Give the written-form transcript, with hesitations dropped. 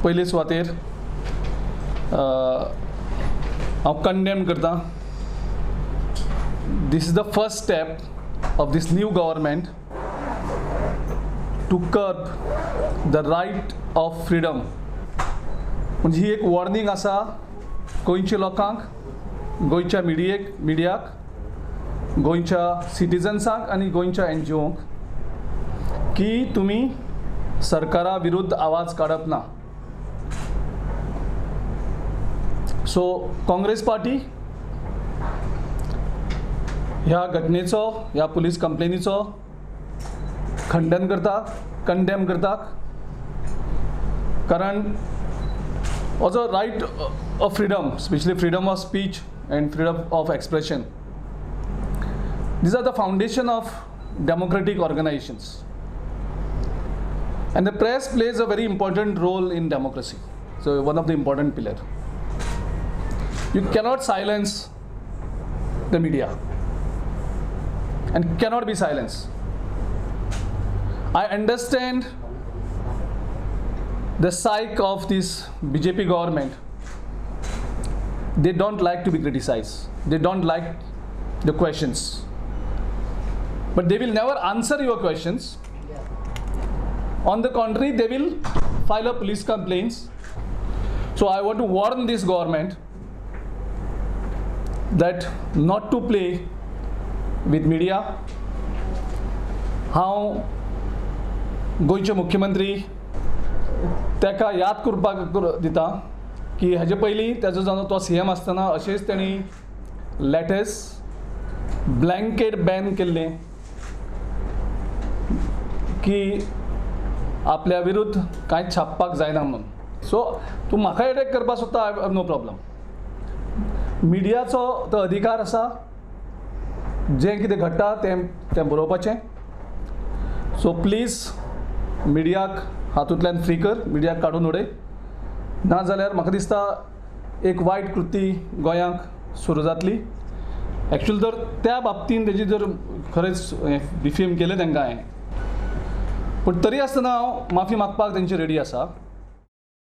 पयले सुवातेर हांव कंडेम करता. This is the first step of this new government to curb the right of freedom. म्हणजे ही एक वॉर्निंग आसा गोंयच्या लोकांक, गोंयच्या मिडियाक, गोंयच्या सिटिजन्सांक आनी गोंयच्या एनजीओंक की तुमी सरकारा विरुद्ध आवाज काडप ना. सो काँग्रेस पार्टी ह्या घटनेचो, ह्या पुलीस कंप्लेनीचो खंडन करता, कंडेम करता, कारण हो जो right of freedom, specially freedom of speech and freedom of expression, these are the foundation of democratic organisations and the press plays a very important role in democracy. So one of the important pillar. You cannot silence the media and cannot be silenced. I understand the psyche of this BJP government. They don't like to be criticized. They don't like the questions. But they will never answer your questions. On the contrary, they will file a police complaints. So I want to warn this government that not to play with media. हांव गोंयचे मुख्यमंत्री ताका याद करपाक दिता की हाजे पयलीं ताजो जावन तो सीएम आसतना अशेंच तेणी लेटेस्ट ब्लँकेट बॅन केल्लें की आपल्या विरुद्ध कांय छापपाक जायना म्हणून. सो तूं म्हाका एटॅक करपाक सोदता, I have no problem. मिडियाचो तो अधिकार आसा, जें कितें घडटा तें तें बरोवपाचें. सो प्लीज मिडियाक हातूंतल्यान फ्री कर, मिडियाक काडून उडय, ना जाल्यार म्हाका दिसता एक वायट कृती गोंयांक सुरू जातली. एक्चुअली तर त्या बाबतीन तेजी जर खरेंच डिफेम केलें तांकां हांवें, पूण तरी आसतना हांव माफी मागपाक तेंची रेडी आसा.